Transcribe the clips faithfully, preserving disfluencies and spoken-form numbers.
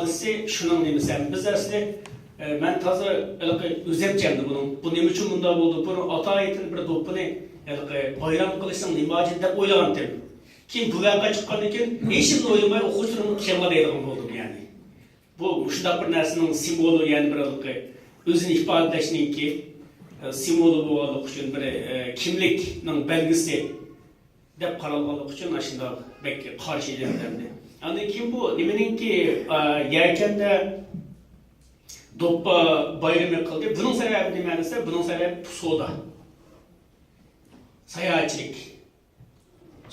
ئەسلى شۇنىڭ نېمىسى ھەم بىز ئەسلى، ئە، مەن تازا ھېلىقى ئۆزەمچە ئەمدى بۇنىڭ، بۇ نېمە ئۈچۈن بۇنداق بولدى؟ بۇرۇن ئاتايىتىن بىر دوپپىنى ھېلىقى بايرام قىلىشنىڭ نېمە ھاجىتى دەپ ئويلىغانتىم. كېيىن بۇ ۋەقە چىققاندىن كېيىن ھېچنېمىنى ئويلىماي ئوقۇغۇچىلىرىمنى تېڭلا دەيدىغان بولدۇم يەنى. بۇ مۇشۇنداق بىر نەرسىنىڭ سىمۋولى، يەنى بىر ھېلىقى ئۆزىنى ئىپادىلەشنىڭكى، ئە، سىمۋولى بولغانلىقى ئۈچۈن بىر، ئە، كىملىكنىڭ بەلگىسى دەپ قارالغانلىقى ئۈچۈن ئاشۇنداق بەك قارشى ئىدى ئەمدى. ئاندىن كېيىن بۇ نېمىنىڭكى، ئە، يەكەندە دوپپا بايرىمى قىلدى. بۇنىڭ سەۋەبى نېمە دېسە، بۇنىڭ سەۋەبى سودا، ساياھەتچىلىك.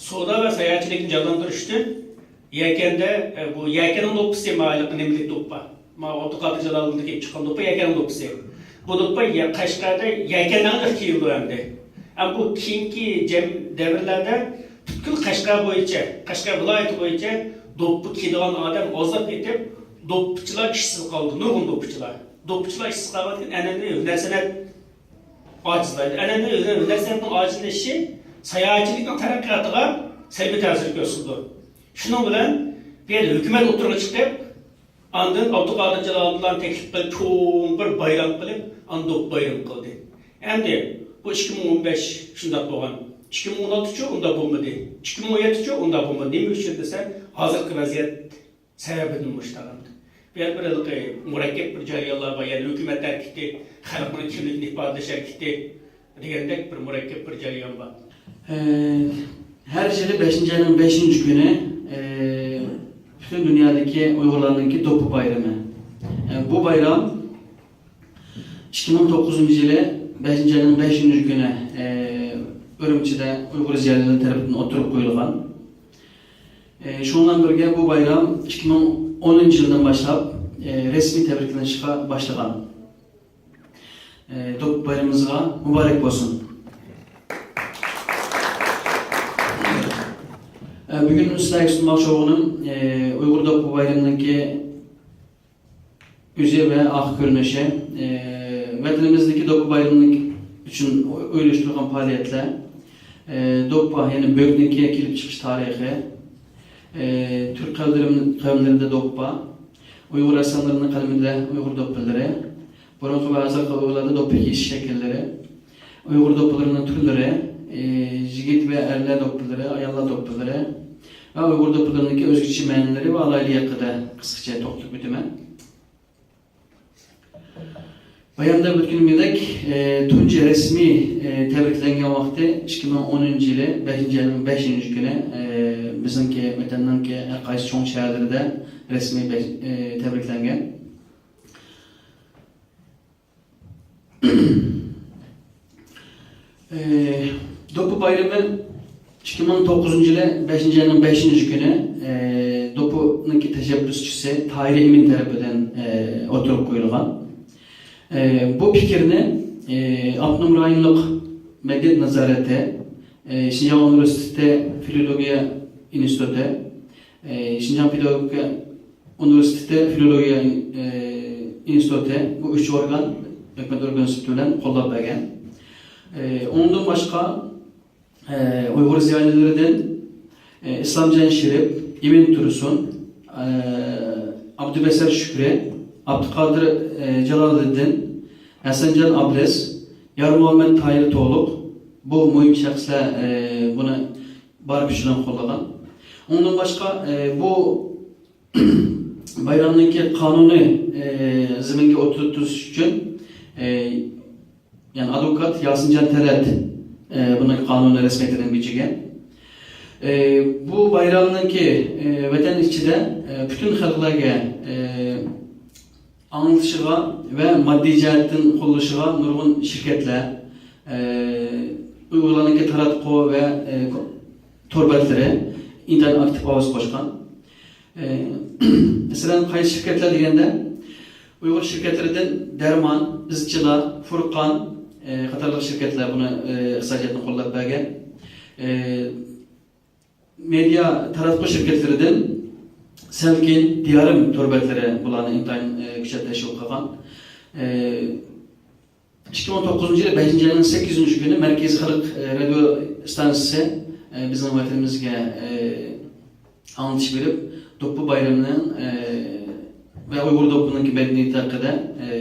سودا ۋە ساياھەتچىلىكنى جانلاندۇرۇش ئۈچۈن يەكەندە، ئە، بۇ يەكەننىڭ دوپپىسى، ماۋۇ نېمىلىك دوپپا. ماۋۇ ئابدۇقادىر جالالىدىن كېلىپ چىققان دوپپا، يەكەننىڭ دوپپىسى. بۇ دوپپا يە-، قەشقەردە يەكەندە جىق كىيىلىدۇ ئەمدى. ئەمما بۇ كېيىنكى جەم-، دەۋرلەردە پۈتكۈل قەشقەر بويىچە، قەشقەر ۋىلايىتى بويىچە دوپپا كىيىدىغان ئادەم ئازلاپ كېتىپ، دوپپىچىلار ئىشسىز قالدى، نۇرغۇن دوپپىچىلار. دوپپىچىلار ئىشسىز قالغاندىكىن ئەنئەنىۋى ھۈنەر سەنئەت ئاجىزلايدۇ. ئەنئەنىۋى ھۈنەر سەنئەتنىڭ ئاجىزلىشىشى ساياھەتچىلىكنىڭ تەرەققىياتىغا سەلبىي تەسىر كۆرسىتىدۇ. شۇنىڭ بىلەن بۇ يەردە ھۆكۈمەت ئوتتۇرىغا چىقىپ، ئاندىن ئابدۇقادىر جالالىدىنلارنى تەكلىپ قىلىپ، چوڭ بىر بايرام قىلىپ، ئاندىن دوپپا بايرىمى قىلدى. ئەمدى بۇ ئىككى مىڭ ئون بەش شۇنداق بولغان. ئىككى مىڭ ئون ئالتىچۇ ئۇنداق بولمىدى. ئىككى مىڭ ئون يەتتىچۇ ئۇنداق بولمىدى. نېمە ئۈچۈن دېسە، ھازىرقى ۋەزىيەت سەۋەبىدىن مۇشۇنداق. بۇ يەردە بىر ھېلىقى مۇرەككەپ بىر جەريانلار بار. يەنى ھۆكۈمەت ھەرىكىتى، خەلقنىڭ كىملىكىنى ئىپادىلەش ھەرىكىتى دېگەندەك بىر مۇرەككەپ بىر جەريان بار. ئە، ھەر يىلى بەشىنچى ئاينىڭ بەشىنچى كۈنى، ئە، پۈتۈن دۇنيادىكى ئۇيغۇرلارنىڭكى دوپپا بايرىمى. ئە، بۇ بايرام ئىككى مىڭ توققۇزىنچى يىلى بەشىنچى ئاينىڭ بەشىنچى كۈنى، ئە، ئۈرۈمچىدە ئۇيغۇر زىيالىيلىرى تەرىپىدىن ئوتتۇرىغا قويۇلغان. ئە، شۇنىڭ بىلەن بىرگە بۇ بايرام ئىككى مىڭ ئونىنچى يىلدىن باشلاپ، ئە، رەسمىي تەبرىكلىنىشقا باشلىغان. ئە، دوپپا بايرىمىمىزغا مۇبارەك بولسۇن! ئە، بۈگۈن سىلەرگە سۇنماقچى بولغىنىم، ئە، ئۇيغۇر دوپپا بايرىمىنىڭكى ئۆزى ۋە ئارقا كۆرۈنۈشى، ئە، ۋەتىنىمىزدىكى دوپپا بايرىمى ئۈچۈن ئۇيۇشتۇرۇلغان پائالىيەتلەر، ئە، دوپپا، يەنى بۆكنىڭكى كېلىپ چىقىش تارىخى، ئە، تۈرك قەۋملىرىم-، قەۋملىرىدە دوپپا، ئۇيغۇر رەسساملىرىنىڭ قەلىمىدە ئۇيغۇر دوپپىلىرى، بۇرۇنقى ۋە ھازىرقى ئۇيغۇرلاردا دوپپا كىيىش شەكىللىرى، ئۇيغۇر دوپپىلىرىنىڭ تۈرلىرى، ئە، يىگىت ۋە ئەرلەر دوپپىلىرى، ئاياللار دوپپىلىرى ۋە ئۇيغۇر دوپپىلىرىنىڭكى ئۆزگىچە مەنىلىرى ۋە ئالاھىدىلىكى ھەققىدە قىسقىچە توختىلىپ ئۆتىمەن. بايامدا ئۆتكىنىمىزدەك، ئە، تۇنجى رەسمىي، ئە، تەبرىكلەنگەن ۋاقتى ئىككى مىڭ ئونىنچى يىلى بەشىنچى ئاينىڭ بەشىنچى كۈنى، ئە، بىزنىڭكى ۋەتەننىڭكى ھەر قايسى چوڭ شەھەرلىرىدە رەسمىي بەش-، ئە، تەبرىكلەنگەن. ئى، دوپپا بايرىمى ئىككى مىڭ توققۇزىنچى يىلى بەشىنچى ئاينىڭ بەشىنچى كۈنى، ئى، دوپپىنىڭكى تەشەببۇسچىسى تاھىر ئىمىن تەرىپىدىن، ئى، ئوتتۇرىغا قويۇلغان. ئى، بۇ پىكىرنى، ئى، ئاپتونوم رايونلۇق مەدەنىيەت نازارىتى، ئى، شىنجاڭ ئۇنىۋېرسىتېتى فىلولوگىيە ئىنستىتۇتى، ئى، شىنجاڭ پېداگوگىكا ئۇنىۋېرسىتېتى فىلولوگىيە، ئى، ئىنستىتۇتى، بۇ ئۈچ ئورگان، ھۆكۈمەت ئورگانى سۈپىتى بىلەن قوللاپ بەرگەن. ئى، ئۇنىڭدىن باشقا، ئى، ئۇيغۇر زىيالىيلىرىدىن، ئى، ئىسلامجان شېرىپ، ئىمىن تۇرسۇن، ئى، ئابدۇبەسەر شۈكرى، ئابدۇقادىر، ئى، جالالىدىن، ھەسەنجان ئابلىز، يارمۇھەممەت تاھىر تولۇق، بۇ مۇھىم شەخسلەر، ئى، بۇنى بار كۈچى بىلەن قوللىغان. ئۇنىڭدىن باشقا، ئى، بۇ بايرامنىڭكى قانۇنى، ئى، زېمىنگە ئولتۇرتۇش ئۈچۈن، ئى، يەنى ئادۋوكات ياسىنجان تەلەت، ئى، بۇنىڭ قانۇنىي رەسمىيىتىنى بېجىگەن. ئى، بۇ بايرامنىڭكى، ئى، ۋەتەن ئىچىدە، ئى، پۈتۈن خەلقلەرگە، ئى، ئاڭلىتىشىغا ۋە ماددىي جەھەتتىن قوللىشىغا نۇرغۇن شىركەتلەر، ئى، ئۇيغۇرلارنىڭكى تاراتقۇ ۋە، ئى، تور بەتلىرى ئىنتايىن ئاكتىپ ئاۋاز قوشقان. ئى، مەسىلەن، قايسى شىركەتلەر دېگەندە، ئۇيغۇر شىركەتلىرىدىن دەرمان، ئىزچىلا، فۇرقان، ئى، قاتارلىق شىركەتلەر بۇنى، ئى، ئىقتىسادىيەتنى قوللاپ بەرگەن. ئى، مېدىيا تاراتقۇ شىركەتلىرىدىن سەلكىن، دىيارىم تور بەتلىرى بۇلارنى ئىنتايىن، ئى، كۈچەپ تەشۋىق قىلغان. ئى، ئىككى مىڭ توققۇزىنچى يىلى بەشىنچى ئاينىڭ سەككىزىنچى كۈنى مەركىزىي خەلق، ئى، رادىيو ئىستانسىسى، ئى، بىزنىڭ ۋەتىنىمىزگە، ئى، ئاڭلىتىش بېرىپ، دوپپا بايرىمىنىڭ، ئى، ۋە ئۇيغۇر دوپپىنىڭكى مەدەنىيىتى ھەققىدە، ئى،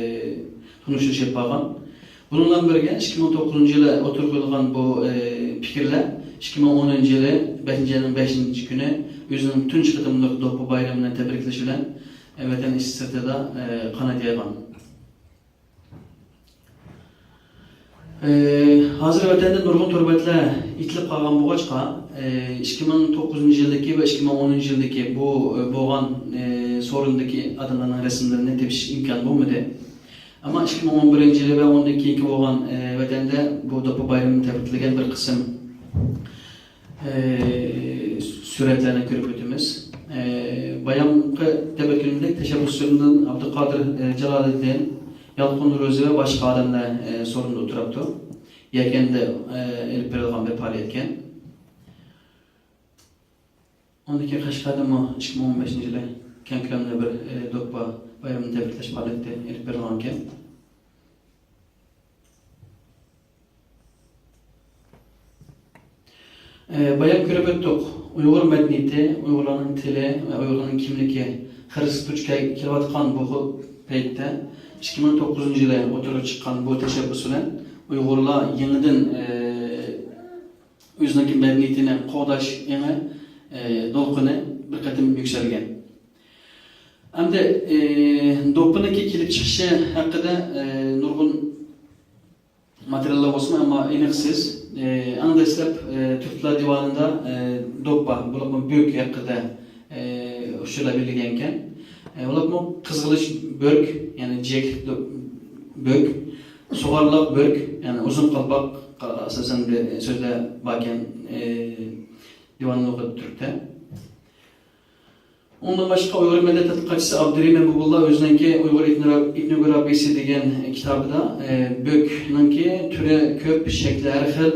تونۇشتۇرۇش ئېلىپ بارغان. بۇنىڭ بىلەن بىرگە، ئىككى مىڭ توققۇزىنچى يىلى ئوتتۇرىغا قويۇلغان بۇ، ئى، پىكىرلەر ئىككى مىڭ ئونىنچى يىلى بەشىنچى ئاينىڭ بەشىنچى كۈنى ئۆزىنىڭ تۇنجى قېتىملىق دوپپا بايرىمىنى تەبرىكلەش بىلەن، ئى، ۋەتەن ئىچى سىرتىدا، ئى، قانات يايغان. ئى، ھازىر ۋەتەندە نۇرغۇن تور بەتلەر ئېتىلىپ قالغان بولغاچقا، ئى، ئىككى مىڭ توققۇزىنچى يىلدىكى ۋە ئىككى مىڭ ئونىنچى يىلدىكى بۇ، ئى، بولغان، ئى، سورۇندىكى ئادەملەرنىڭ رەسىملىرىنى تېپىش ئىمكان بولمىدى. ئەمما ئىككى مىڭ ئون بىرىنچى يىلى ۋە ئۇندىن كېيىنكى بولغان، ئى، ۋەتەندە بۇ دوپپا بايرىمىنى تەبرىكلىگەن بىر قىسىم ئى، سۈرەتلەرنى كۆرۈپ ئۆتىمىز. ئى، بايامقى دەپ ئۆتكىنىمدەك، تەشەببۇسچىلىرىمدىن ئابدۇقادىر، ئى، جالالىدىن، يالقۇن روزى ۋە باشقا ئادەملەر، ئى، سورۇندا ئولتۇرۇپتۇ. يەكەندە، ئى، ئېلىپ بېرىلغان بىر پائالىيەتكەن. ئۇندىن كېيىن قەشقەردىمۇ ئىككى مىڭ ئون بەشىنچى يىلى كەڭ كۆلەمدە بىر، ئى، دوپپا بايرىمىنى تەبرىكلەش پائالىيىتى ئېلىپ بېرىلغانىكەن. ئى، بايام كۆرۈپ ئۆتتۇق. ئۇيغۇر مەدەنىيىتى، ئۇيغۇرلارنىڭ تىلى ۋە ئۇيغۇرنىڭ كىملىكى خىرىسقا دۇچ كەل-، كېلىۋاتقان بۇ خىل پەيتتە، ئىككى مىڭ توققۇزىنچى يىلى ئوتتۇرىغا چىققان بۇ تەشەببۇس بىلەن ئۇيغۇرلار يېڭىدىن، ئى، ئۆزىنىڭكى مەدەنىيىتىنى قوغداش يېڭى، ئى، دولقۇنى بىر قېتىم يۈكسەلگەن. ئەمدى، ئى، دوپپىنىڭكى كېلىپ چىقىشى ھەققىدە، ئى، نۇرغۇن ماتېرىياللار بولسىمۇ، ئەمما ئېنىقسىز. ئى، ئەڭ دەسلەپ، ئى، تۈركلەر دىۋانىدا، ئى، دوپپا، بولۇپمۇ بۆك ھەققىدە، ئى، ئۇچۇرلار بېرىلگەنىكەن. ئى، بولۇپمۇ قىزغىلىش بۆرك، يەنى جىيەكلىك دو-، بۆك، سۇغارلىق بۆرك، يەنى ئۇزۇن قالپاق، ئاساسەن بىر سۆزلەر باركەن، ئى، دىۋان لۇغەت تۈركتە. ئۇندىن باشقا، ئۇيغۇر مەدەنىيەت تەتقىقاتچىسى ئابدۇرېھىم ھەبىبۇللا ئۆزىنىڭكى ئۇيغۇر ئېتنو-، ئېتنوگرافىيىسى دېگەن كىتابىدا، ئى، بۆكنىڭكى تۈرى كۆپ، شەكلى ھەر خىل،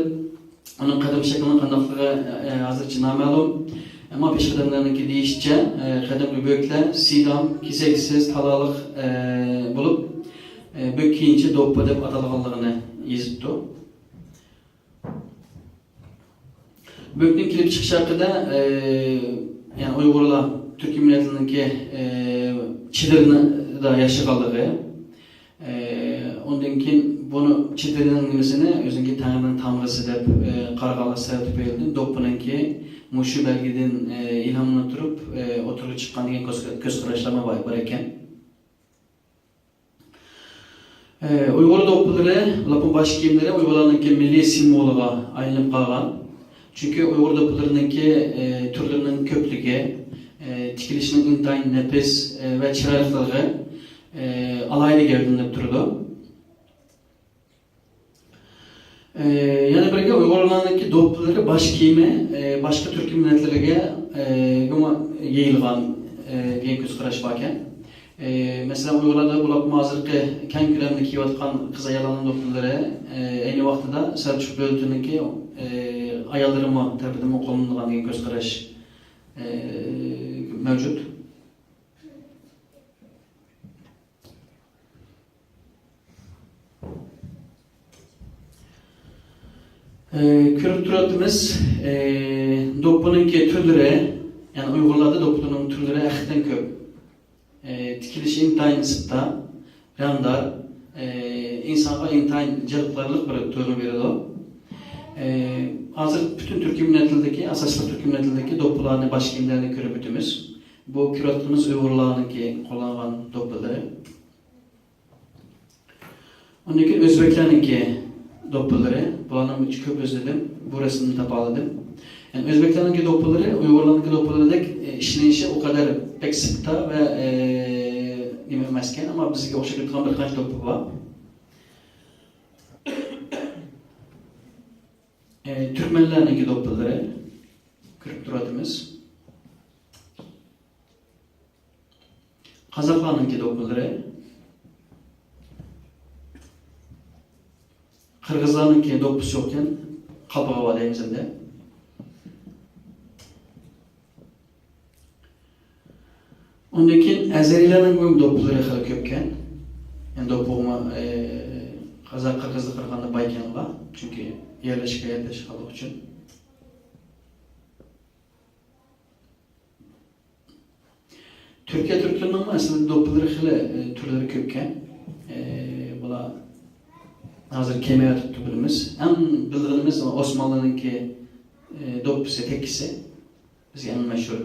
ئۇنىڭ قەدىم شەكلىنىڭ قانداقلىقى، ئى، ھازىرچە نامەلۇم. ئەمما پېشقەدەملەرنىڭكى دېيىشىچە، ئى، قەدىمكى بۆكلەر سىدام، كېسەكسىز، تالالىق، ئى، بولۇپ، ئى، بۆك كېيىنچە دوپپا دەپ ئاتالغانلىقىنى يېزىپتۇ. بۆكنىڭ كېلىپ چىقىشى ھەققىدە، ئى، يەنى ئۇيغۇرلار تۈركىي مىللەتلەرنىڭكى، ئى، چېدىرىدا ياشىغانلىقى، ئى، ئۇندىن كېيىن بۇنى چېدىرنىڭ نېمىسىنى ئۆزىنىڭكى تەڭرىنىڭ تامغىسى دەپ، ئى، قارىغانلىق سەۋەب تۈپەيلىدىن دوپپىنىڭكى مۇشۇ بەلگىدىن، ئى، ئىلھاملىنىپ تۇرۇپ، ئى، ئوتتۇرىغا چىققان دېگەن كۆز، كۆز قاراشلارمۇ بار، بار ئىكەن. ئى، ئۇيغۇر دوپپىلىرى، لوپنۇڭ باش كىيىملىرى ئۇيغۇرلارنىڭكى مىللىي سىمۋولىغا ئايلىنىپ قالغان. چۈنكى ئۇيغۇر دوپپىلىرىنىڭكى، ئى، تۈرلىرىنىڭ كۆپلۈكى، ئى، تىكىلىشىنىڭ ئىنتايىن نەپىس، ئى، ۋە چىرايلىقلىقى، ئى، ئالاھىدە گەۋدىلىنىپ تۇرىدۇ. ئى، يەنە بىرگە، ئۇيغۇرلارنىڭكى دوپپىلىرى باش كىيىمى، ئى، باشقا تۈركىي مىللەتلەرگە، ئى، يېيىلغان، ئى، دېگەن كۆز قاراش باركەن. ئى، مەسىلەن، ئۇيغۇرلاردا بولۇپمۇ ھازىرقى كەڭ كۆلەمدە كىيىۋاتقان قىز ئاياللارنىڭ دوپپىلىرى، ئى، ئەينى ۋاقتىدا سەلچۇق دۆلىتىنىڭكى، ئى، ئاياللىرىمۇ تەرىپىدىنمۇ قوللىنىدىغان دېگەن كۆز قاراش، ئى، مەۋجۇت. ئى، كۆرۈپ تۇرۇۋاتىمىز، ئى، دوپپىنىڭكى تۈرلىرى، يەنى ئۇيغۇرلاردا دوپپىنىڭ تۈرلىرى ھەقىقەتەن كۆپ. ئى، تىكىلىشى ئىنتايىن سىپتا، رەڭدار، ئى، ئىنسانغا ئىنتايىن جەلپ قىلارلىق بىر تۇيغۇ بېرىدۇ. ئى، ھازىر پۈتۈن تۈركىي مىللەتلەردىكى، ئاساسلىق تۈركىي مىللەتلەردىكى دوپپىلارنى، باش كىيىملەرنى كۆرۈپ ئۆتىمىز. بۇ كۆرۈۋاتقىنىمىز ئۇيغۇرلارنىڭكى قوللانغان دوپپىلىرى. ئۇندىن كېيىن ئۆزبەكلەرنىڭكى دوپپىلىرى. بۇلارنىڭ ئىچى كۆپ ئىزدىدىم. بۇ رەسىمنى تاپالىدىم. يەنى ئۆزبەكلەرنىڭكى دوپپىلىرى ئۇيغۇرلارنىڭكى دوپپىلىرىدەك، ئى، ئىشلىنىشى ئۇ قەدەر بەك سىپتا ۋە، ئى، نېمە ئەمەسكەن. ئەمما بىزگە ئوخشاپ كېتىدىغان بىر قانچە دوپپا بار. ئى، تۈركمەنلەرنىڭكى دوپپىلىرى كۆرۈپ تۇرۇۋاتىمىز. قازاقلارنىڭكى دوپپىلىرى. قىرغىزلارنىڭكى دوپپىسى يوقكەن، قالپىقى بار دەيمىز ئەمدى. ئۇندىن كېيىن ئەزەرىيلەرنىڭ دوپپىلىرى خېلى كۆپكەن. يەنى دوپپىغىمۇ، ئى، قازاق، قىرغىزغا قارىغاندا بايكەن ئۇلار. چۈنكى يەرلەشكەن، يەرلەشكەنلىكى ئۈچۈن. تۈركىيە تۈركلىرىنىڭمۇ ئەسلىدە دوپپىلىرى خېلى، ئە، تۈرلىرى كۆپكەن. ئە، بۇلار ھازىر كېمەيۋاتىدۇ بىلىمىز. ئەڭ بىلىدىغىنىمىز ئوسمانلىنىڭكى، ئە، دوپپىسى، تەككىسى. بىزگە ئەڭ مەشھۇر.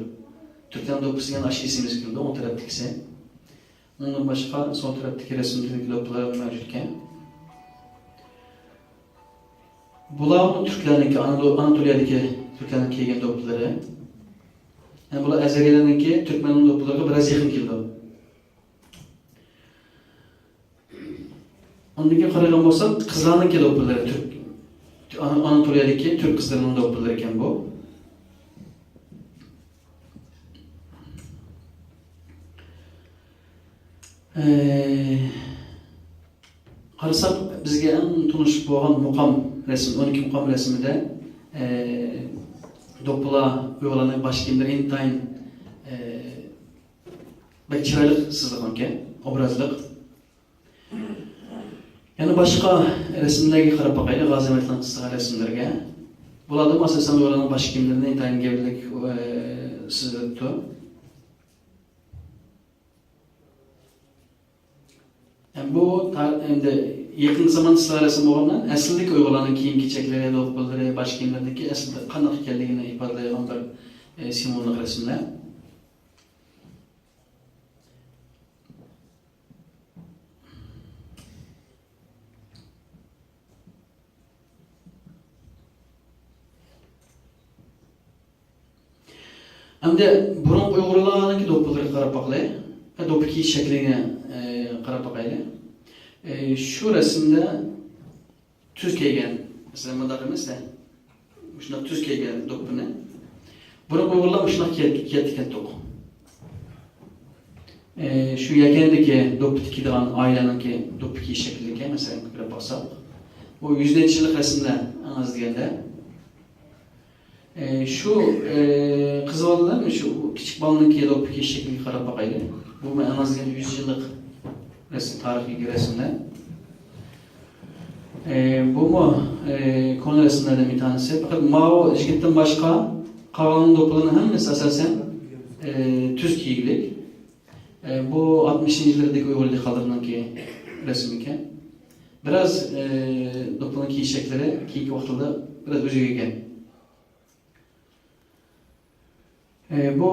تۈركلەرنىڭ دوپپىسى دېگەن ئاشۇ ئېسىمىزگە كېلىدۇ، ئوڭ تەرەپتىكىسى. ئۇنىڭدىن باشقا سول تەرەپتىكى رەسىمدىكى دوپپىلار مەۋجۇتكەن. بۇلارمۇ تۈركلەرنىڭكى، ئانادو-، ئاناتولىيەدىكى تۈركلەرنىڭ كىيگەن دوپپىلىرى. يەنى بۇلار ئەزەرىيلەرنىڭكى، تۈركمەننىڭ دوپپىلىرىغا بىراز يېقىن كېلىدۇ. ئاندىن كېيىن قارايدىغان بولساق، قىزلارنىڭكى دوپپىلىرى، تۈرك، ئانا-، ئاناتولىيەدىكى تۈرك قىزلىرىنىڭ دوپپىلىرى ئىكەن بۇ. ئى، قارىساق، بىزگە ئەڭ تونۇش بولغان مۇقام رەسىم، ئون ئىككى مۇقام رەسىمىدە، ئى، دوپپىلار، ئۇيغۇرلارنىڭ باش كىيىملىرى ئىنتايىن، ئى، بەك چىرايلىق سىزىلغانىكەن، ئوبرازلىق. يەنە باشقا رەسىملەرگە قاراپ باقايلى، غازى مەمەتلىكنىڭ سىزغان رەسىملىرىگە. بۇلاردىمۇ ئاساسەن ئۇيغۇرلارنىڭ باش كىيىملىرىنى ئىنتايىن گەۋدىلىك، ئى، سىزدۇرۇپتۇ. يەنى بۇ تا-، ئەمدى يېقىنقى زامان سىزغان رەسىم بولغاندىن، ئەسلىدىكى ئۇيغۇرلارنىڭ كىيىم-كېچەكلىرى، دوپپىلىرى، باش كىيىملىرىدىكى ئەسلىدە قانداق ئىكەنلىكىنى ئىپادىلەيدىغان بىر، ئى، سىمۋوللۇق رەسىملەر. ئەمدى بۇرۇنقى ئۇيغۇرلارنىڭكى دوپپىلىرىغا قاراپ باقايلى. ھە، دوپپا كىيىش شەكلىگە، ئە، قاراپ باقايلى. ئە، شۇ رەسىمدە تۈز كىيگەن، مەسىلەن، مۇنداق ئەمەس-دە، مۇشۇنداق تۈز كىيگەن دوپپىنى. بۇرۇنقى ئۇيغۇرلار مۇشۇنداق كىيە-، كىيەتتىكەنتۇق. ئى، شۇ يەكەندىكى دوپپا تىكىدىغان ئائىلىنىڭكى دوپپا كىيىش شەكلىدىكى، مەسىلەن، كۆرۈپ باقساق، بۇ يۈز نەچچە يىللىق رەسىملەر، ئەڭ ئاز دېگەندە. ئى، شۇ، ئى، قىز بالىلار، شۇ كىچىك بالىنىڭكى دوپپا كىيىش شەكلىگە قاراپ باقايلى. بۇمۇ ئەڭ ئاز دېگەندە يۈز يىللىق رەسىم، تارىخىي رەسىملەر. ئى، بۇمۇ، ئى، كونا رەسىملەردىن بىر تانىسى. پەقەت ماۋۇ يىگىتتىن باشقا قالغان دوپپىلارنىڭ ھەممىسى ئاساسەن، ئى، تۈز كىيگۈلۈك. ئى، بۇ ئاتمىشىنچى يىللىرىدىكى ئۇيغۇر دېھقانلىرىنىڭكى رەسىمى ئىكەن. بىراز، ئى، دوپپىنىڭ كىيىش شەكلىلىرى كېيىنكى ۋاقىتلاردا بىراز ئۆزگەرگەن. ئى، بۇ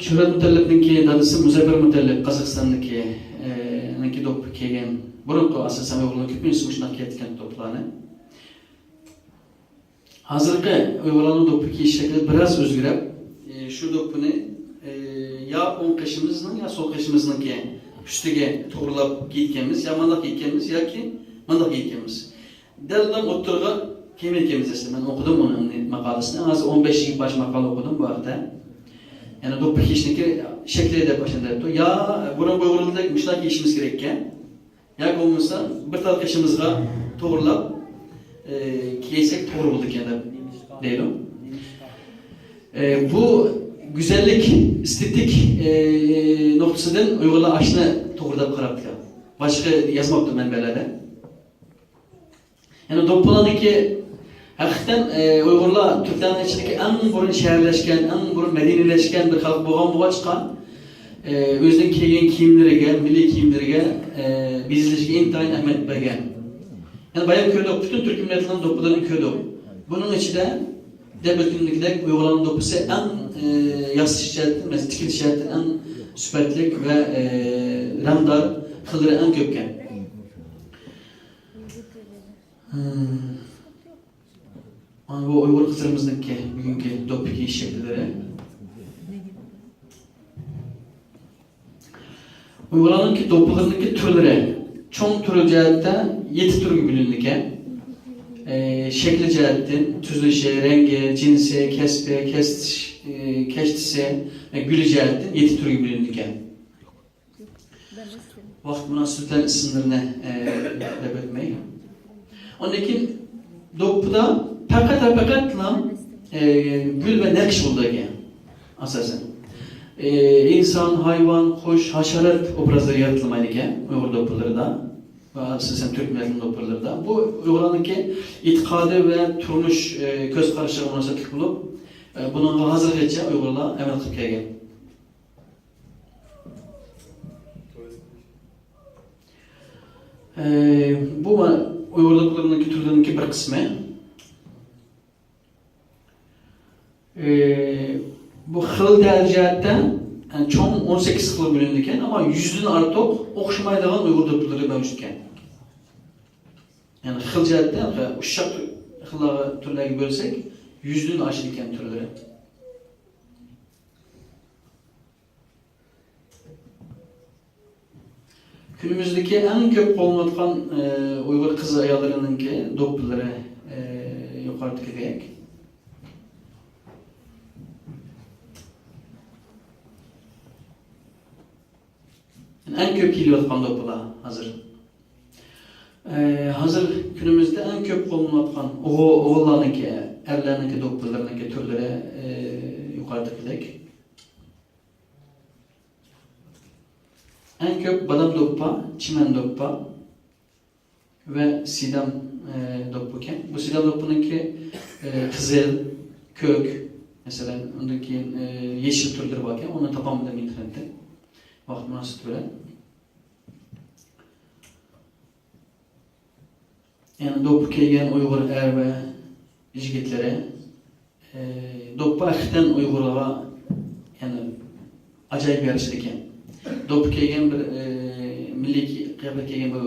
شۆھرەت مۇتەللىپنىڭكى دادىسى مۇزەپپەر مۇتەللىپ، قازاقىستاندىكى، ئى، نىڭكى دوپپا كىيگەن. بۇرۇنقى ئاساسەن ئۇيغۇرلارنىڭ كۆپىنچىسى مۇشۇنداق كىيەتتىكەن دوپپىلارنى. ھازىرقى ئۇيغۇرلارنىڭ دوپپا كىيىش شەكلى بىراز ئۆزگىرىپ، ئى، شۇ دوپپىنى، ئى، يا ئوڭ قېشىمىزنىڭ، يا سول قېشىمىزنىڭكى ئۈستىگە توغرىلاپ كىيگەنمىز، يا مانداق كىيگەنمىز، ياكى مانداق كىيگەنمىز. دەل دەم ئوتتۇرىغا كەلمەيدىكەنمىز ئەسلى. مەن ئوقۇدۇم ئۇنىڭ ماقالىسىنى. ھازىر ئون بەش يىگىرمە باش ماقالە ئوقۇدۇم بۇ ھەقتە. يەنى دوپپا كىيىشنىڭكى شەكلى دەپ ئاشۇنداق دەپتۇ. يا بۇرۇن ئۇيغۇرلاردەك مۇشۇنداق كىيىشىمىز كېرەككەن. ياكى بولمىسا بىر تال قېشىمىزغا توغرىلاپ، ئى، كىيسەك توغرا بولىدىكەن دەپ دەيدۇ. ئى، بۇ گۈزەللىك، ئېستېتىك، ئى، نۇقتىسىدىن ئۇيغۇرلار ئاشۇنى توغرا دەپ قاراپتىكەن. باشقا يازماپتۇ مەنبەلەردە. يەنى دوپپىلاردىكى ھەقىقەتەن، ئى، ئۇيغۇرلار تۈركلەرنىڭ ئىچىدىكى ئەڭ بۇرۇن شەھەرلەشكەن، ئەڭ بۇرۇن مەدەنىيلەشكەن بىر خەلق بولغان بولغاچقا، ئى، ئۆزىنىڭ كىيگەن كىيىملىرىگە، مىللىي كىيىملىرىگە، ئى، بېزىلىشىگە ئىنتايىن ئەھمىيەت بەرگەن. يەنى بايام كۆردۇق، پۈتۈن تۈركىي مىللەتلەرنىڭ دوپپىلىرىنى كۆردۇق. بۇنىڭ ئىچىدە دەپ ئۆتكىنىدەك ئۇيغۇرلارنىڭ دوپپىسى ئەڭ، ئى، ياسىلىش جەھەتتىن، مەسىلەن، تىكىلىش جەھەتتىن ئەڭ سۈپەتلىك ۋە، ئى، رەڭدار، خىللىرى ئەڭ كۆپكەن. مانا بۇ ئۇيغۇر قىزلىرىمىزنىڭكى بۈگۈنكى دوپپا كىيىش شەكىللىرى. ئۇيغۇرلارنىڭكى دوپپىلىرىنىڭكى تۈرلىرى، چوڭ تۈر جەھەتتە يەتتە تۈرگە بۆلۈنىدىكەن. ئى، شەكلى جەھەتتىن، تۈزۈلۈشى، رەڭگى، جىنسى، كەسپى، كەسىتىش، ئى، كەشتىسى ۋە گۈلى جەھەتتىن يەتتە تۈرگە بۆلۈنىدىكەن. ۋاقىت مۇناسىۋىتى بىلەن ئىسىملىرىنى، ئە، دەپ ئۆتمەي. ئاندىن كېيىن دوپپىدا پەقەت ۋە پەقەتلا، ئە، گۈل ۋە نەقىش بولىدىكەن، ئاساسەن. ئە، ئىنسان، ھايۋان، قۇش، ھاشارات ئوبرازلىرى يارىتىلمايدىكەن ئۇيغۇر دوپپىلىرىدا ۋە ئاساسەن تۈرك مىللەتنىڭ دوپپىلىرىدا. بۇ ئۇيغۇرلارنىڭكى ئېتىقادى ۋە تۇرمۇش، ئە، كۆز قارىشىغا مۇناسىۋەتلىك بولۇپ، ئە، بۇنىڭغا ھازىرغىچە ئۇيغۇرلار ئەمەل قىلىپ كەلگەن. ئە، بۇ ئۇيغۇر دوپپىلىرىنىڭكى تۈرلىرىنىڭكى بىر قىسمى. ئە، بۇ خىل جەھەتتە، يەنى چوڭ ئون سەككىز خىلغا بۆلۈنىدىكەن، ئەمما يۈزدىن ئارتۇق ئوخشىمايدىغان ئۇيغۇر دوپپىلىرى مەۋجۇتكەن. يەنى خىل جەھەتتە ئۇششاق خىللارغا، تۈرلەرگە بۆلسەك، يۈزدىن ئاشىدىكەن تۈرلىرى. كۈنىمىزدىكى ئەڭ كۆپ قوللىنىۋاتقان، ئە، ئۇيغۇر قىز ئاياللىرىنىڭكى دوپپىلىرى، ئە، يۇقىرىدىكىدەك. ئەڭ كۆپ كىيىلىۋاتقان دوپپىلار ھازىر. ئە، ھازىر كۈنىمىزدە ئەڭ كۆپ قوللىنىۋاتقان ئوغۇ-، ئوغۇللارنىڭكى، ئەرلەرنىڭكى دوپپىلىرىنىڭكى تۈرلىرى، ئە، يۇقىرىدىكىدەك. ئەڭ كۆپ بادام دوپپا، چىمەن دوپپا ۋە سىدام، ئە، دوپپىكەن. بۇ سىدام دوپپىنىڭكى، ئە، قىزىل، كۆك، مەسىلەن، ئۇندىن كېيىن، ئە، يېشىل تۈرلىرى باركەن، ئۇنى تاپالمىدىم ئىنتېرنېتتە ۋاقىت مۇناسىۋىتى بىلەن. يەنى دوپپا كىيگەن ئۇيغۇر ئەر ۋە يىگىتلىرى، ئى، دوپپا ھەقىقەتەن ئۇيغۇرغا، يەنى ئاجايىپ يارىشىدىكەن. دوپپا كىيگەن بىر، ئى، مىللىي كى-، قىياپەت كىيگەن بىر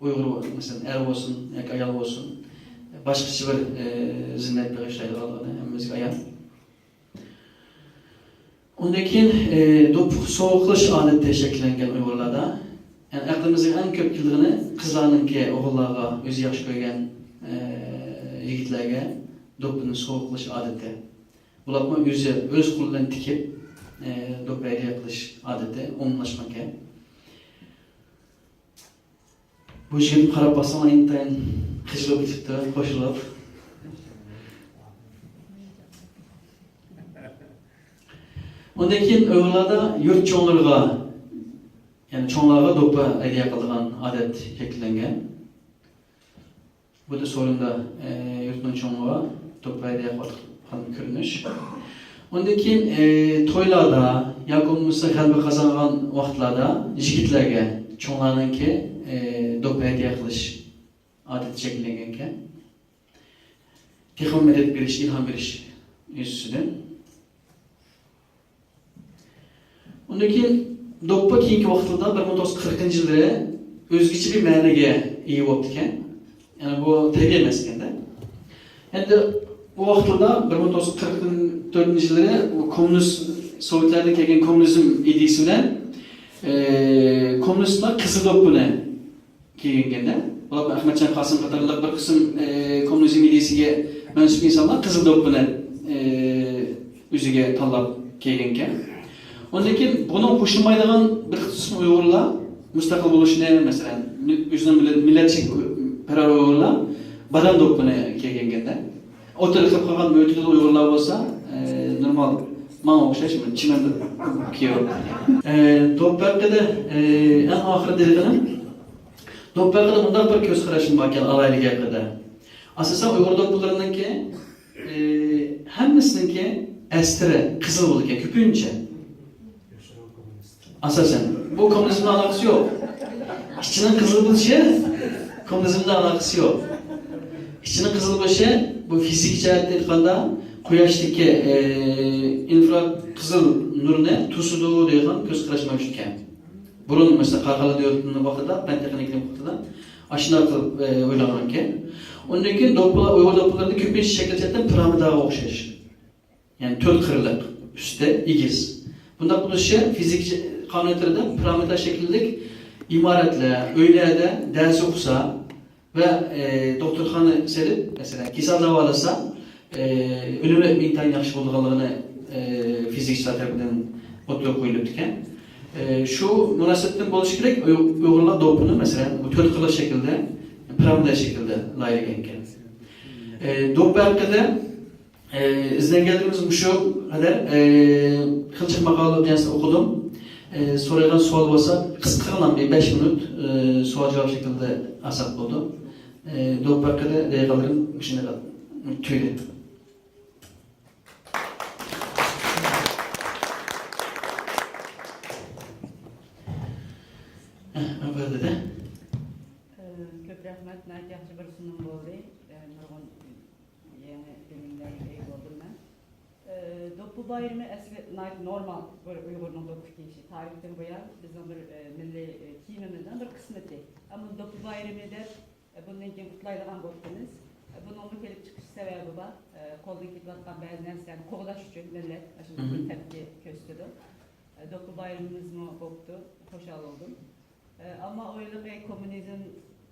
ئۇيغۇر، مەسىلەن، ئەر بولسۇن ياكى ئايال بولسۇن، باشقىچە بىر، ئى، زىننەت بېغىشلايدىغانلىقىنى ھەممىمىزگە ئايان. ئۇندىن كېيىن، ئى، دوپپا سوۋغا قىلىش ئادىتى شەكىللەنگەن ئۇيغۇرلاردا. يەنى ئەقلىمىزگە ئەڭ كۆپ كېلىدىغىنى قىزلارنىڭكى ئوغۇللارغا، ئۆزى ياخشى كۆرگەن، ئى، يىگىتلەرگە دوپپىنى سوۋغا قىلىش ئادىتى. بۇلارمۇ ئۆزى، ئۆز قولى بىلەن تىكىپ، ئى، دوپپا ھەدىيە قىلىش ئادىتى ئومۇملاشقانكەن. بۇ يىگىتنى قاراپ باقساڭلار، ئىنتايىن خىجىل بولۇپ كېتىپتۇ، قوشۇلۇپ. ئۇندىن كېيىن ئۇيغۇرلاردا يۇرت چوڭلىرىغا، يەنى چوڭلارغا دوپپا ھەدىيە قىلىدىغان ئادەت شەكىللەنگەن. بۇ دا سورۇندا، ئە، يۇرتنىڭ چوڭىغا دوپپا ھەدىيە قىلىدىغان كۆرۈنۈش. ئۇندىن كېيىن، ئى، تويلاردا ياكى بولمىسا غەلىبە قازانغان ۋاقىتلاردا يىگىتلەرگە چوڭلارنىڭكى، ئى، دوپپا ھەدىيە قىلىش ئادىتى شەكىللەنگەنكەن. تېخىمۇ مەدەت بېرىش، ئىلھام بېرىش يۈزىسىدىن. ئۇندىن كېيىن دوپپا كېيىنكى ۋاقىتلاردا بىر مىڭ توققۇز يۈز قىرىقىنچى يىللىرى ئۆزگىچە بىر مەنىگە ئىگە بوپتىكەن. يەنى بۇ تەبىئىي ئەمەس ئىكەندە. ئەمدى ئۇ ۋاقىتلاردا بىر مىڭ توققۇز يۈز قىرىق تۆتىنچى يىللىرى ئۇ كوممۇنىست، سوۋېتلەردىن كەلگەن كوممۇنىزم ئىدىيىسى بىلەن، ئى، كوممۇنىستلار قىزىل دوپپىنى كىيگەنكەندە. بۇلار ئەخمەتجان قاسىم قاتارلىق بىر قىسىم، ئى، كوممۇنىزم ئىدىيىسىگە مەنسۇپ ئىنسانلار قىزىل دوپپىنى، ئى، ئۆزىگە تاللاپ كىيگەنكەن. ئۇندىن كېيىن بۇنىڭغا قوشۇلمايدىغان بىر قىسىم ئۇيغۇرلار مۇستەقىل بولۇشنى، مەسىلەن، مىل-، ئۆزىنىڭ مىللەت-، مىللەتچىلىك پەرۋەر ئۇيغۇرلار بادام دوپپىنى كىيگەنكەندە. ئوتتۇرىغا كىرىپ قالغان مۆتىدىل ئۇيغۇرلار بولسا، ئى، نورمال، ماڭا ئوخشاش چىمەن كىيىۋالىدۇ. ئى، دوپپا ھەققىدە، ئى، ئەڭ ئاخىرىدا دېگىنىم، دوپپا ھەققىدە مۇنداق بىر كۆز قاراشىم باركەن، ئالاھىدىلىكى ھەققىدە. ئاساسەن ئۇيغۇر دوپپىلىرىنىڭكى، ئى، ھەممىسىنىڭكى ئەستىرى قىزىل بولىدىكەن، كۆپىنچە. ئاساسەن، بۇ كوممۇنىزمنىڭ ئالاقىسى يوق. ئىچىنىڭ قىزىل بولۇشى كوممۇنىزمنىڭ ئالاقىسى يوق. ئىچىنىڭ قىزىل بولۇشى بۇ فىزىك جەھەتتىن ئېيتقاندا، قۇياشتىكى، ئى، ئىنفراقىزىل نۇرنى توسىدۇ دەيدىغان كۆز قاراش مەۋجۇت ئىكەن. بۇرۇن، مەسىلەن، قاراخانىيلار دەۋرىنىڭ ۋاقتىدا، پەن تېخنىكىنىڭ ۋاقتىدا ئاشۇنداق قىلىپ، ئى، ئويلانغانىكەن. ئۇندىن كېيىن دوپپىلار، ئۇيغۇر دوپپىلىرىدا كۆپىنچە شەكىل جەھەتتىن پىرامىداغا ئوخشاش. يەنى تۆت قىرلىق، ئۈستى ئېگىز. بۇنداق بولۇشى فىزىك قانۇنىيەتلىرىدە پىرامىدا شەكىللىك ئىمارەتلەر، ئۆيلەردە دەرس ئوقۇسا ۋە، ئى، دوختۇرخانا سېلىپ، مەسىلەن، كېسەل داۋالىسا، ئى، ئۈنۈمى ئىنتايىن ياخشى بولىدىغانلىقىنى، ئى، فىزىكچىلار تەرىپىدىن ئوتتۇرىغا قويۇلۇپتىكەن. ئى، شۇ مۇناسىۋەتتىن بولۇشى كېرەك، ئۇي-، ئۇيغۇرلار دوپپىنى، مەسىلەن، بۇ تۆت قىرلىق شەكىلدە، پىرامىدا شەكلىدە لايىھەلىگەنكەن. ئى، دوپپا ھەققىدە ئى، ئىزدەنگەنلىرىمىز مۇشۇ قەدەر. ئى، قىلچە ماقالە بىلەن ئوقۇدۇم. ئى، سورايدىغان سوئال بولسا، قىسقىغىنا بىر بەش مىنۇت، ئى، سوئال جاۋاب شەكلىدە ئالساق بولىدۇ. ئى، دوپپا ھەققىدە دەيدىغانلىرىم مۇشۇنداق تۈگىدى. ھە، ئەۋۋەلدە. بايرىمى ئەسلى ناھايىتى نورمال بىر ئۇيغۇرنىڭ دوپپا كىيىشى. تارىختىن بۇيان بىزنىڭ بىر، ئە، مىللىي، ئە، كىيىمىمىزنىڭ بىر قىسمىتى. ئەمما دوپپا بايرىمى دەپ، ئە، بۇندىن كېيىن قۇتلايدىغان بوپتىمىز. ئە، بۇنىڭمۇ كېلىپ چىقىش سەۋەبى بار. ئە، قولدىن كېتىۋاتقان بەزى نەرسىلەرنى قوغداش ئۈچۈن مىللەت ئاشۇنداق بىر تەپكى كۆرسىتىدۇ. ئە، دوپپا بايرىمىمىزمۇ بوپتۇ. خۇشال بولدۇم. ئەمما ئويلىقى كوممۇنىزم،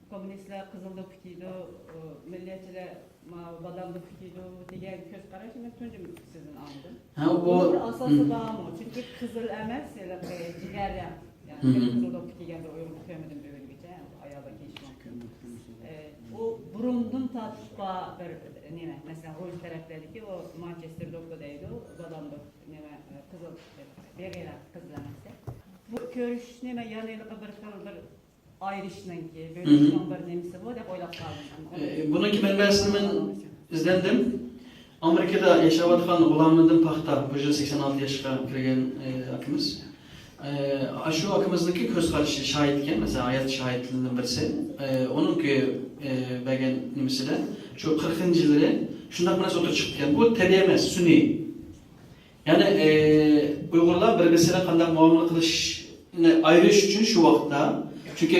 كوممۇنىستلار قىزىل دوپپا كىيىدۇ، مىللەتچىلەر ماۋۇ بادام دوپپا كىيىدۇ دېگەن كۆز قاراشنى مەن تۇنجى سىزدىن ئاڭلىدىم. ھە، بۇ بۇنىڭ بىر ئاساسى بارمۇ؟ چۈنكى قىزىل ئەمەس، ھېلىقى جىگەر رەڭ. يەنى قىزىل دوپپا كىيگەن بىر ئۇيغۇرنى كۆرمىدىم بۈگۈنگىچە، ئاياللار كىيىشى مۇمكىن. ئۇ بۇرۇندىن تارتىپ بار بىر نېمە، مەسىلەن، غۇلجا تەرەپلەردىكى ئۇ مانچېستېر دوپپا دەيدۇ، بادام دوپپا، نېمە، قىزىل، بېغىرە قىزىل ئەمەستە. بۇ كۆرۈشنى مەن يەنە بىر خىل بىر ئايرىشنىڭكى، بۆلۈشنىڭ بىر نېمىسى بۇ دەپ ئويلاپ قالدىم. ئە، بۇنىڭكى مەنبەسىنى مەن ئىزدەندىم. ئامېرىكىدا ياشاۋاتقان غۇلامىدىن پاختا، بۇ يىل سەكسەن ئالتە ياشقا كىرگەن، ئە، ئاكىمىز. ئە، ئاشۇ ئاكىمىزنىڭكى كۆز قارىشى شاھىت ئىكەن، مەسىلەن، ھايات شاھىتلىرىدىن بىرسى. ئە، ئۇنىڭكى، ئە، بەرگەن نېمىسىدە، شۇ قىرىقىنچى يىللىرى شۇنداق بىر نەرسە ئوتتۇرىغا چىقىپ كەتكەن. بۇ تەبىئىي ئەمەس، سۈنئىي. يەنى، ئە، ئۇيغۇرلار بىر-بىرسى بىلەن قانداق مۇئامىلە قىلىشنى ئايرىش ئۈچۈن شۇ ۋاقىتتا، چۈنكى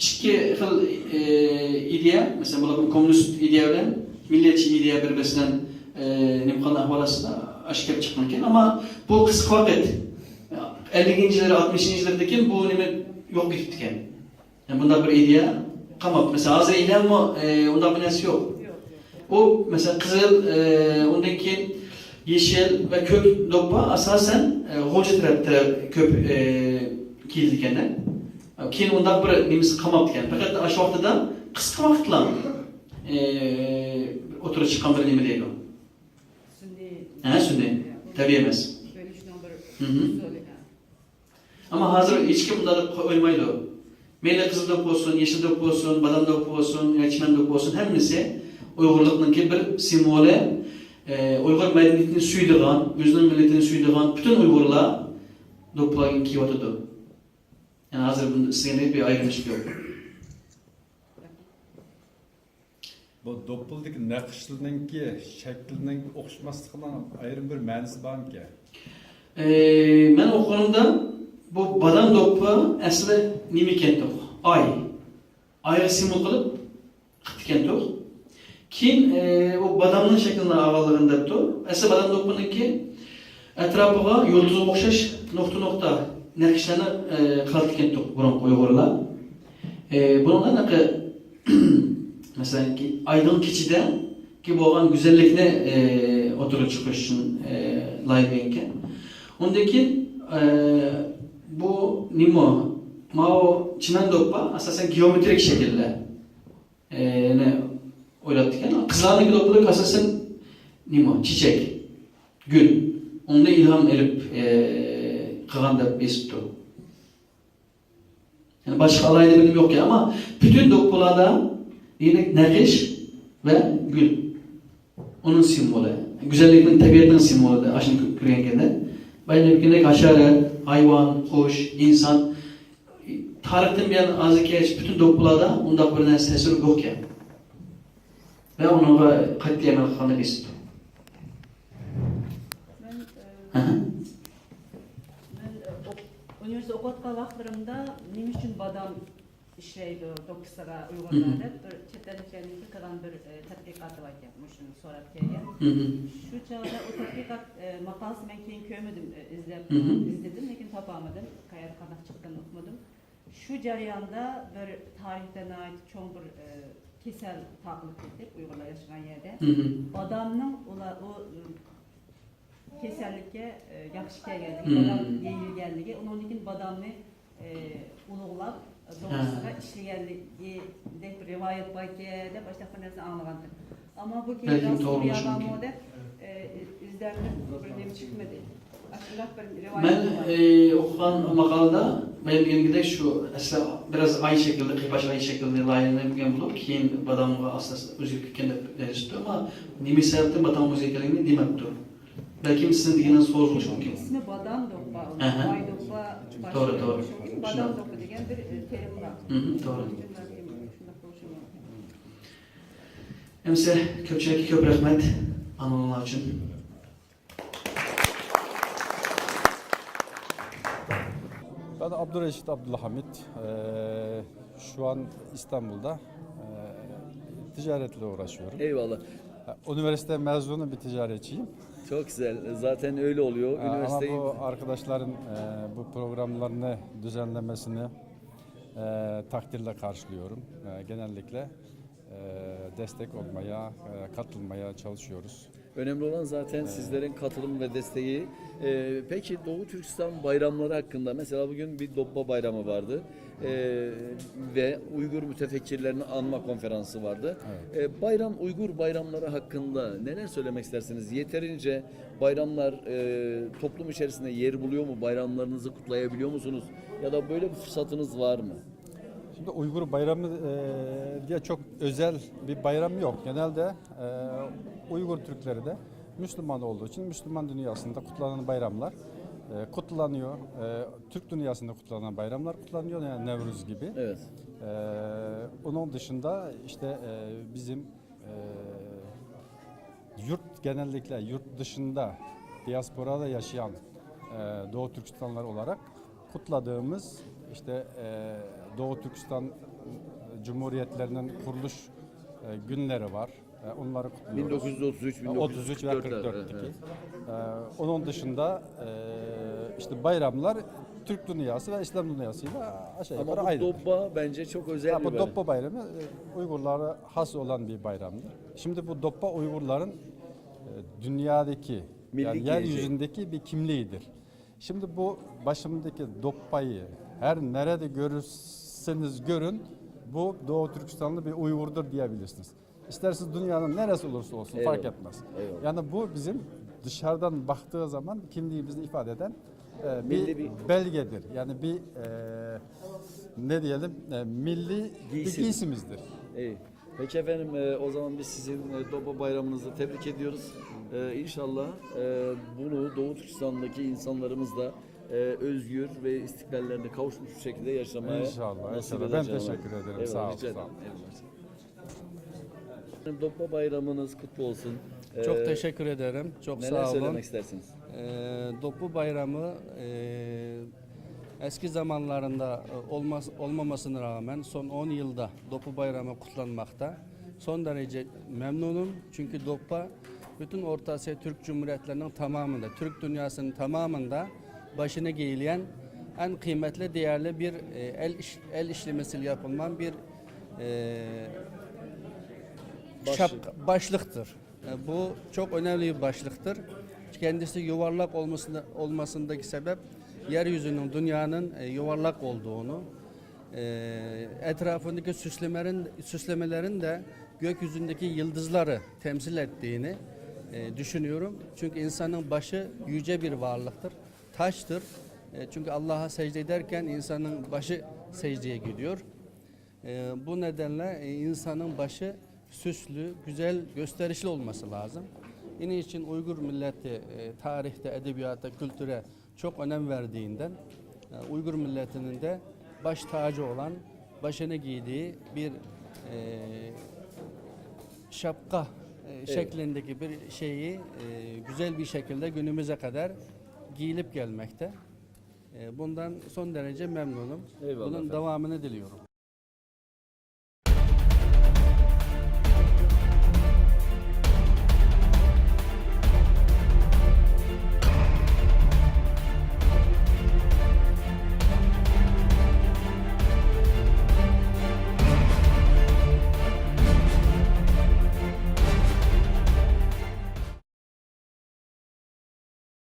ئىككى خىل، ئە، ئىدىيە، مەسىلەن، بولۇپ كوممۇنىست ئىدىيە بىلەن مىللەتچى ئىدىيە بىر-بىرسى بىلەن، ئە، نېمە قىلغان ئەھۋال ئاستىدا ئاشۇ كەپ چىققانكەن. ئەمما بۇ قىسقا ۋاقىت، ئەللىكىنچى يىللىرى، ئاتمىشىنچى يىللىرىدىن كېيىن بۇ نېمە يوق كېتىپتىكەن. يەنى بۇنداق بىر ئىدىيە قالماپتۇ. مەسىلەن، ھازىر ئىدىيەمۇ، ئە، ئۇنداق بىر نەرسە يوق. يوق، يوق. ئۇ، مەسىلەن، قىزىل، ئە، ئۇندىن كېيىن يېشىل ۋە كۆك دوپپا ئاساسەن، ئە، غۇلجا تەرەپتە كۆپ، ئە، كىيىلىدىكەن-دە. كېيىن ئۇنداق بىر نېمىسى قالماپتىكەن. پەقەت ئاشۇ ۋاقتىدا قىسقا ۋاقىتلا، ئە، ئوتتۇرىغا چىققان بىر نېمە دەيدۇ. سۈنئىي. ھە، سۈنئىي. تەبىئىي ئەمەس. بۆلۈشنىڭ بىر ئۇسۇلى. ئەمما ھازىر ھېچكىم ئۇنداق دەپ ئويلىمايدۇ. مەيلى قىزىل دوپپا بولسۇن، يېشىل دوپپا بولسۇن، بادام دوپپا بولسۇن يا چىمەن دوپپا بولسۇن، ھەممىسى ئۇيغۇرلۇقنىڭكى بىر سىمۋولى. ئە، ئۇيغۇر مەدەنىيىتىنى سۆيىدىغان، ئۆزىنىڭ مىللىتىنى سۆيىدىغان پۈتۈن ئۇيغۇرلار دوپپىلارنى كىيىۋاتىدۇ. يەنى ھازىر بۇنى ئىستىگەندەك بىر ئايرىم ئىش يوق. بۇ دوپپىلىدىكى نەقىشلىرىنىڭكى شەكلىنىڭ ئوخشىماسلىقىنىڭ ئايرىم بىر مەنىسى بارمىكەن؟ ئى، مەن ئوقۇغىنىمدا بۇ بادام دوپپا ئەسلى نېمە ئىكەنتۇق؟ ئاي. ئايغا سىمۋول قىلىپ قىپتىكەنتۇق. كېيىن، ئى، ئۇ بادامنىڭ شەكلىنى ئالغانلىقىنى دەپتۇ. ئەسلى بادام دوپپىنىڭكى ئەتراپىغا يۇلتۇزغا ئوخشاش نۇقتا-نۇقتا نەقىشلەرنى، ئى، قىلاتتىكەنتۇق بۇرۇنقى ئۇيغۇرلار. ئى، بۇنىڭدا ھېلىقى مەسىلەن، ئايدىڭ كېچىدە كى بولغان گۈزەللىكنى، ئى، ئوتتۇرىغا چىقىرىش ئۈچۈن، ئى، لايىھەلەنگەن. ئۇندىن كېيىن، ئى، بۇ نېمە؟ ماۋۇ چىمەن دوپپا ئاساسەن گېئومېترىك شەكىللەر، ئى، نى ئويلاپتىكەن. قىزلارنىڭكى دوپپىلىرى ئاساسەن نېمە؟ چېچەك، گۈل. ئۇندىن ئىلھام ئېلىپ، ئى، قىلغان دەپ يېزىپتۇ. يەنى باشقا ئالاھىدە بىلىم يوقكەن، ئەمما پۈتۈن دوپپىلاردا يەنى نەقىش ۋە گۈل. ئۇنىڭ سىمۋولى. گۈزەللىكنىڭ، تەبىئەتنىڭ سىمۋولى، ئاشۇنى كۆ-، كۆرگەنكەندە. بايا دېگەندەك ھاشارات، ھايۋان، قۇش، ئىنسان. تارىختىن بۇيان ئازدىن كەچ پۈتۈن دوپپىلاردا ئۇنداق بىر نەرسە تەسۋىر يوقكەن. ۋە ئۇنىڭغا قەتئىي ئەمەل قىلغانلىقى ئېسىپتۇ. مەن، ئە، ئەھە. مەن، ئە، ئوق-، ئۇنىۋېرسىتېتتا ئوقۇۋاتقان ۋاقىتلىرىمدا نېمە ئۈچۈن بادام ئىشلەيدۇ دوپپىسىغا ئۇيغۇرلار دەپ بىر چەت ئەللىكلەرنىڭكى قىلغان بىر، ئە، تەتقىقاتى باركەن، مۇشۇنى سوراپ كەلگەن. شۇ چاغدا ئۇ تەتقىقات، ئە، ماقالىسىنى مەن كېيىن كۆرمىدىم، ئە، ئىزدەپ، ئىزدىدىم، لېكىن تاپالمىدىم، قەيەردە قانداق چىققىنىنى ئۇقمىدىم. شۇ جەرياندا بىر تارىختا ناھايىتى چوڭ بىر، ئە، كېسەل تارقىلىپ كېتىپ، ئۇيغۇرلار ياشىغان يەردە بادامنىڭ ئۇلار، ئۇ، ئە، كېسەللىككە، ئە، ياخشى كەلگەنلىكى، بادام يېيىلگەنلىكى، ئۇنىڭدىن كېيىن بادامنى، ئە، ئۇلۇغلاپ، دوپپىسىغا ئىشلىگەنلىكىدەك بىر رىۋايەت باركەن دەپ، ئاشۇنداق بىر نەرسىنى ئاڭلىغانتىم. ئەمما بۇ كېيىن بەلكىم راست توغرىلىشى يالغانمۇ مۇمكىن دەپ، ئە، ئىزدەندىم، بىر نېمە چىقمىدى. ئاشۇنداق بىر رىۋايەت مەن، بار. ئى، ئوقۇغان ماقالىدا بايا دېگەندەك شۇ ئەسلى بىراز ئاي شەكلىدە، قىيپاش ئاي شەكلىدە لايىھەلەنگەن بولۇپ، كېيىن بادامغا ئاستا-ئاستا ئۆزگىرىپ كەتكەن دەپ يېزىپتۇ، ئەمما نېمە سەۋەبتىن بادامغا ئۆزگەرگەنلىكىنى دېمەپتۇ. بەلكىم سىزنىڭ دېگىنىڭىز توغرا بولۇشى مۇمكىن. ئىسمى بادام دوپپا، ئەھە. ئاي دوپپا باشقا توغرا، توغرا. بولۇشى مۇمكىن. بادام دوپپا دېگەن بىر، ئى، تېرىم بار. مم، توغرا. شۇنداق بولۇشى مۇمكىن. ئەمىسە كۆپچىلىككە كۆپ رەھمەت ئاڭلىغانلار ئۈچۈن. Abdurreşit Abdülhamit, eee, şu an İstanbul'da, eee, ticaretle uğraşıyorum. Eyvallah. Üniversite mezunu bir ticaretçiyim. Çok güzel. Zaten öyle oluyor. Ee, Ama Üniversiteyi bu arkadaşların e, bu programlarını düzenlemesini e, takdirle karşılıyorum. E, genellikle e, destek olmaya, e, katılmaya çalışıyoruz. Önemli olan zaten sizlerin katılım ve desteği. Ee, peki Doğu Türkistan bayramları hakkında, mesela bugün bir Dobba bayramı vardı. Ee, ve Uygur mütefekkirlerini anma konferansı vardı. Ee, bayram, Uygur bayramları hakkında neler söylemek istersiniz? Yeterince bayramlar e, toplum içerisinde yer buluyor mu? Bayramlarınızı kutlayabiliyor musunuz? Ya da böyle bir fırsatınız var mı? Şimdi Uygur Bayramı e, diye çok özel bir bayram yok. Genelde e, Uygur Türkleri de Müslüman olduğu için Müslüman dünyasında kutlanan bayramlar e, kutlanıyor. E, Türk dünyasında kutlanan bayramlar kutlanıyor. Yani Nevruz gibi. Evet. E, Onun dışında işte e, bizim e, yurt genellikle yurt dışında diasporada yaşayan e, Doğu Türkistanlar olarak kutladığımız işte e, Doğu Türkistan Cumhuriyetlerinin kuruluş e, günleri var. E, onları kutluyoruz. bin dokuz yüz otuz üç, otuz üç ve bin dokuz yüz kırk dört, kırk dörtteki. evet. E, Onun dışında e, işte bayramlar Türk dünyası ve İslam dünyasıyla aşağı Ama yukarı bu aynı. Dobba bence çok özel Ha, bir bu bayram. Dobba Bayramı e, Uygurlara has olan bir bayramdır. Şimdi bu Dobba Uygurların e, dünyadaki, Milli yani geleceği. Yeryüzündeki bir kimliğidir. Şimdi bu başımdaki Dobba'yı her nerede görürseniz görün, bu Doğu Türkistanlı bir Uygur'dur diyebilirsiniz. İster siz dünyanın neresi olursa olsun Eyvallah. Fark etmez. Eyvallah. Yani bu bizim dışarıdan baktığı zaman kimliğimizi ifade eden e, bir, Milli bir belgedir. Yani bir e, ne diyelim e, milli Giysi. bir giysimizdir. İyi. Peki efendim, e, o zaman biz sizin e, Dobba bayramınızı tebrik ediyoruz. E, inşallah e, bunu Doğu Türkistan'daki insanlarımız da e, özgür ve istiklallerine kavuşmuş bir şekilde yaşamaya İnşallah, nasip inşallah. eder Ben canım. teşekkür ederim. Eyvallah, Sağ olun, rica sağ olun. ederim. Eyvallah. Dobba bayramınız kutlu olsun. Çok E, teşekkür ederim. Çok Neler sağ olun. Söylemek istersiniz? Ee, Dopu Bayramı e, eski zamanlarında e, olmaz, olmamasına rağmen son on yılda Dopu Bayramı kutlanmakta. Son derece memnunum. Çünkü Doppa bütün Orta Asya Türk Cumhuriyetlerinin tamamında, Türk dünyasının tamamında başına giyilen en kıymetli, değerli bir e, el iş, el işlemesiyle yapılman bir e, Başlık. şapka, başlıktır. E, Bu çok önemli bir başlıktır. Kendisi yuvarlak olmasında, olmasındaki sebep yeryüzünün, dünyanın e, yuvarlak olduğunu, e, etrafındaki süslemelerin, süslemelerin de gökyüzündeki yıldızları temsil ettiğini e, düşünüyorum. Çünkü insanın başı yüce bir varlıktır, taştır. E, Çünkü Allah'a secde ederken insanın başı secdeye gidiyor. E, Bu nedenle e, insanın başı süslü, güzel, gösterişli olması lazım. Onun için Uygur milleti e, tarihte, edebiyatta, kültüre çok önem verdiğinden e, Uygur milletinin de baş tacı olan, başına giydiği bir e, şapka e, şeklindeki bir şeyi e, güzel bir şekilde günümüze kadar giyilip gelmekte. E, Bundan son derece memnunum. Eyvallah Bunun efendim. Devamını diliyorum.